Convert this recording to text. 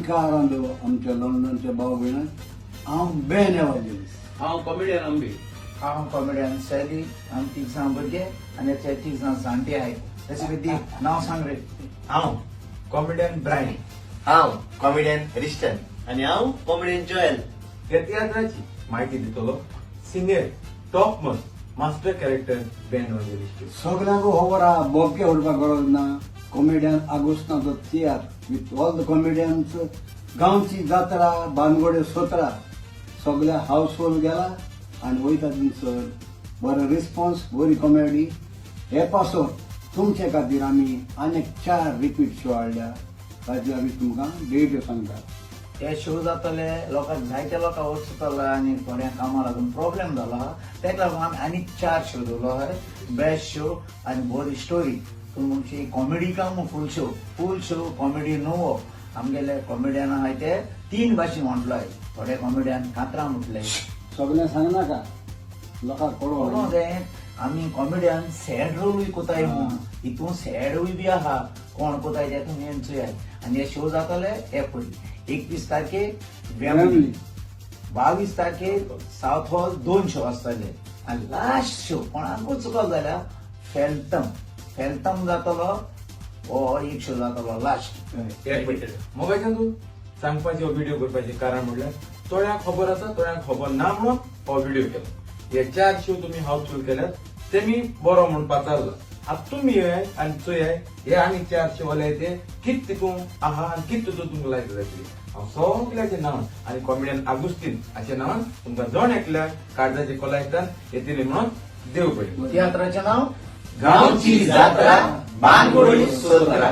कारांदो आमच्या लंडनच्या भाव भयणां. हांव बेन एवाजेलिस्ट. हांव कॉमेडियन अंबी. हांव कॉमेडियन शैली. आमी तीग जाण भुरगे आनी ते तीग जाण जाणटे आहाय. तशें दी नांव सांग रे. हांव कॉमेडियन ब्रायन. हांव कॉमेडियन रिस्टन. आनी हांव कॉमेडियन जोएल. ह्या तियात्राची म्हायती दितलो senior top most master character Ben Evangelist. सगल्यांक खबर आहा, बोबके उरपाक गरज ना. कॉमेडियन आगोस्ताचो tiatr with all the comedians, गांवची जात्रा बानगोडे सोत्रा, सगल्या हाऊसफुल गेला आनी वयता थंयसर बरो रिस्पॉन्स, बरी कॉमेडी. हे पासत तुमचे खातीर आमी आनीक चार रिपीट शो हाडल्या, ताची आमी तुमकां डेट सांगता. हे शो जातले, लोकांक जायते लोकांक वचतले आनी थोड्या कामां लागून प्रॉब्लेम जाला. तेका लागून आमी आनीक चार शो दवरलो आहाय. बेस्ट शो आनी बरी स्टोरी. तुमची कॉमेडी काम full show, full show comedy न्हू. आमगेले कॉमेडियन आहाय ते तीन भाशेन म्हटलो आहाय. थोडे कॉमेडियन कांतरां म्हटले. सगळें सांगनाका, लोकांक कोणो कळो. तें आमी कॉमेडियन सॅड रोलूय कोताय म्हूण हितून सॅडूय बी आहा. कोण कोताय ते तुमी चोयात. आनी हे शो जातले हे पयली 21 तारखेक वेम्बली, 22 तारखेक सावथ हॉल दोन शो आसतले आनी लास्ट शो कोणाकूच चुकलो जाल्यार फेल्टम, फेल्टम जातलो. हो एक शो जातलो लास्ट. एक मिनिट, मोगाच्यान तूं सांगपाचें हो व्हिडिओ करपाचें कारण म्हणल्यार थोड्यांक खबर आसा, थोड्यांक खबर ना म्हणून हो व्हिडिओ केलो. हे चार शो तुमी हाऊसफूल केल्यात ते मी बरो म्हूण पाचारला. आतां तुमी येयाय आनी चोयाय हे आनी चार शो वाले ते कित तितून आहा आनी कित तितून तुमकां लायक जातली. हांव सगल्याचें नांवान आनी कॉमेडियन आगुस्तीन हाच्या नांवान तुमकां जण एकल्याक काळजाचे कोलायतान येतली म्हणून देव पळय. तियात्राचें नांव गांवची जात्रा, बानगोडी सोत्रा.